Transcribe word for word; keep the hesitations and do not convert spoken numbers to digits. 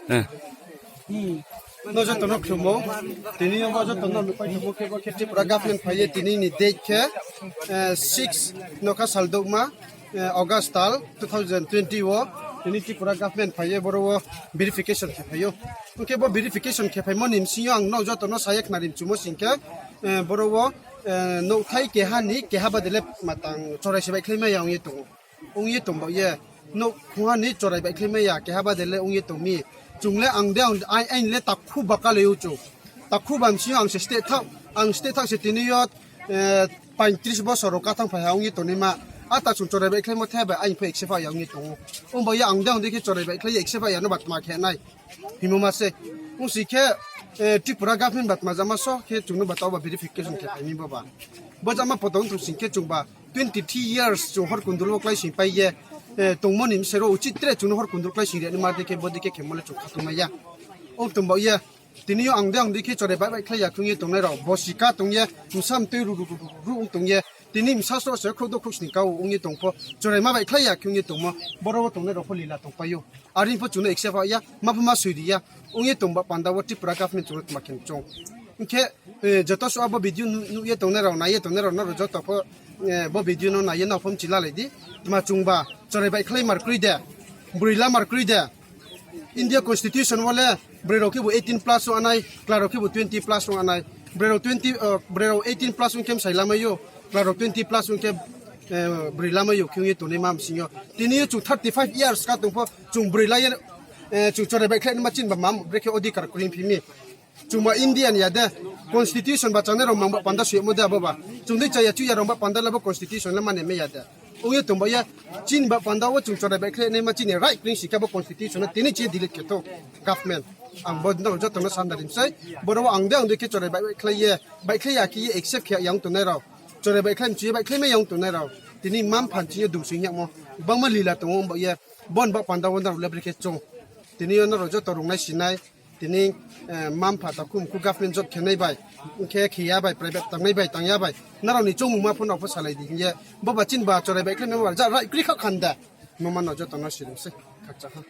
Eh. No joto no khlumo. Tini yo bo joto no nuhpai tongmo khe bo khe Tripura government phai ye tini ni date khe, eh, six nokha sal douhma, eh, August tal two thousand twenty wo tini Tripura government phai ye boro wo verification khe phai ou. Ong khe bo verification khe phaimo ni bsing yo ang no joto no sa ye khnari mchumo sing khe, eh, boro wo, eh, nouhthai keha ni keha bade le matang chorai se baihkhlai mai ya ong ye tong ou. Ong ye tong baoh ye. Nouh khongha ni chorai baihkhlai mai ya, keha bade le ong ye tong mi. Chung le ang de ang, ain, ain le takhu ba kalai ou chung. Takhu ba bsing yo ang se state thaoh, ang state thaoh se tini yo, eh, paintris bosor rao kathang phai ha ong ye tongnaima. Ata chung chorai baihkhlaimo the bai ain pho accept ya ong ye tong ou. Ong baoh ye ang de ang dei khe chorai baihkhlai ye accept ya no ba tma khe nai. Himo ma se. Ong si khe, eh, Tripura government ba tma jama so khe chung no ba tao ba verification khe phai mi bo ba. Bo jama poto ong tong sing khe chung ba twenty three years chung hor kundul wo klái sing pai ye, eh, tongmo ni bsero uchit tre chung no hor kundul klái sing ri ni ma dei khe bo dei khe khemo le chung khatung mai ya. Ong tong baoh ye, tini yo ang de ang dei khe chorai bai bai khlai ya khe ong ye tongnai rao, bo sika tong ye, bsa mtoi ru ru ru ru ru ong tong ye, tini bsa sroh se khrouh do khrouh sni ka ou ong ye tong pho, chorai ma bai khlai ya khe ong ye tongmo, boro wo tongnai rao pho lila tongpai ou. Are pho chung no accept ya, ma pho ma soi ri ya, ong ye tong ba panda wo Tripura government chung no tma khe chung. Hing khe, eh, joto suh abo video nuh, nuh ye tongnai rao, nai ye tongnai rao, nrao joto pho, eh, bo video no nai ye nrao pho mchi lalai di. Tma chung ba, chorai bai khlai mar kroi de, broi la mar kroi de. India constitution wo le, broi rao khebu eighteen plus ong anai, chla rao khebu twenty plus ong anai. Broi rao twenty, eh, broi rao eighteen plus ong khe msai lamai ou, chla rao twenty plus ong khe, eh, broi lamai ou, khe ong ye tongnai ma bsing yo. Tini yo chung thirty five years ka tong pho, chung broi la ye, eh, chung chorai bai khlai naima chini ba mam, brekhe odhikar kroi phi mi. Chung ba Indian ya de, constitution ba changnai rao mang ba panda soi yagmo de abo ba. Chung dei chaya chuya rao ba panda le bo constitution le mane mai ya de. Ong ye tong ba ye, chini ba panda wo chung chorai bai khlai naima chini right kroi si khe bo constitution no tini chi delete khe thou government. Ang bo no joto no sanda rim sei, boro wo ang de ang dei khe chorai bai khlai ye, bai khlai ya khe ye accept khe ya ong tongnai rao. Chorai bai khlai mchi ye bai khlai mai ya ong tongnai rao. Tini ma mpha chini yo dusing yagmo, gbangma lila tong ou ong ba ye, bon ba panda wo nrao le brekhe chung. Tini yo nrao joto rungnai sinai, tini, eh, ma mpha takhu mkhu government job khe nai bai, khe khe ya bai, private tangnai bai, tang ya bai. Nrao ni choungmung ma pho nrao pho salai di hing ye. Bo ba chini ba chorai bai khlai mai ba ja right kroi kha khan de. Mo ma no joto no sirim sei. Khakchang ha.